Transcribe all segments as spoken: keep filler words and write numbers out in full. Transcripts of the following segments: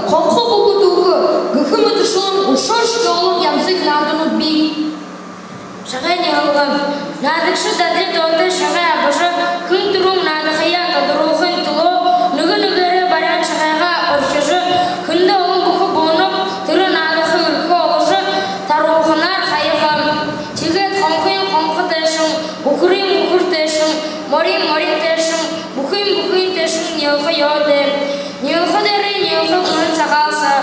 хонхо бүхэ түүхэ гэхэ мэтэ шуһан үшөөшье олон янзын нааданууд бии. Шагай нёлго. Наадагшад адли тоотой шагай абажа, хэн түрүүн наадахаяа тодоруулхын түлөө нэгэ нэгээрээ баряад шагайгаа орхижо, хэндэ олон бүхэ буунаб, тэрэ наадаха эрхэ оложо, таруулханаар хаяха. Тиигээд хонхын хонхо тээшэнь, үхэрын үхэр тээшэнь, морин морин тээшэнь, бүхын бүхын тээшэнь нёлго ёһотой. Нёлго дээрээ нёлго гүрэн сагаалса.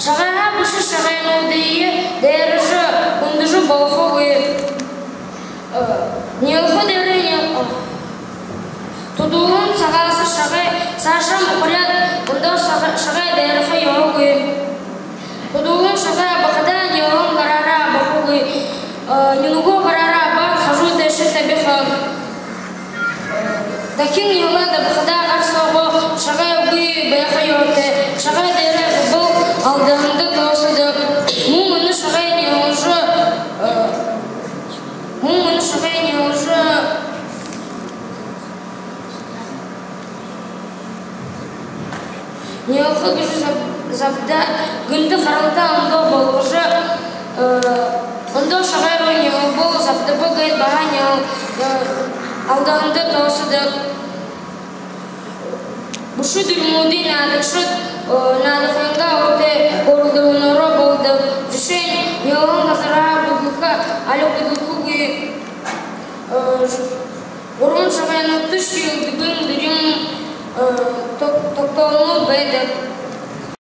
Шагайһаа бэшэ шагайнуудые дайража, хүндэжэ болохогүй. Э, нёлго дээрээ нё-, тодуулан сагаалса шагай саашань мухаряад, ондоо шага-, шагай дайраха ёһогүй. Тодуулан шагай абахадаа нёлгон гараараа абахагүй. Э, нүгөө гараараа абаад, хажуу тээшэ табиха. Дахин нёлгоод абахадаа гар соогоо шагай үгы байха ёһотой. Шагай дайраа бол алдаһанда тоосодог. Мүн мүнөө шагай нёлжо, э, мүн мүнөө шагай нёлжо, нёлго гэжэ заб-, забда, гэнтэ харалта ондоо болгожо, э, ондоо шагай руу нёлбол, забдабал гээд баһа нёл-, э, алдаһанда тоосодог. Бэшэ дүримүүдые наадагшад, э, наадахынгаа урда хөөрэлдэһэнөөрөө болодог. Жэшээнь, нёлгон газарһаа хүдэлхэ, али хүдэлхэгүй. Э, ж-, гурбан шагайнуудта шье элдэбын дүрим, э, тог-, тогтоолнууд байдаг.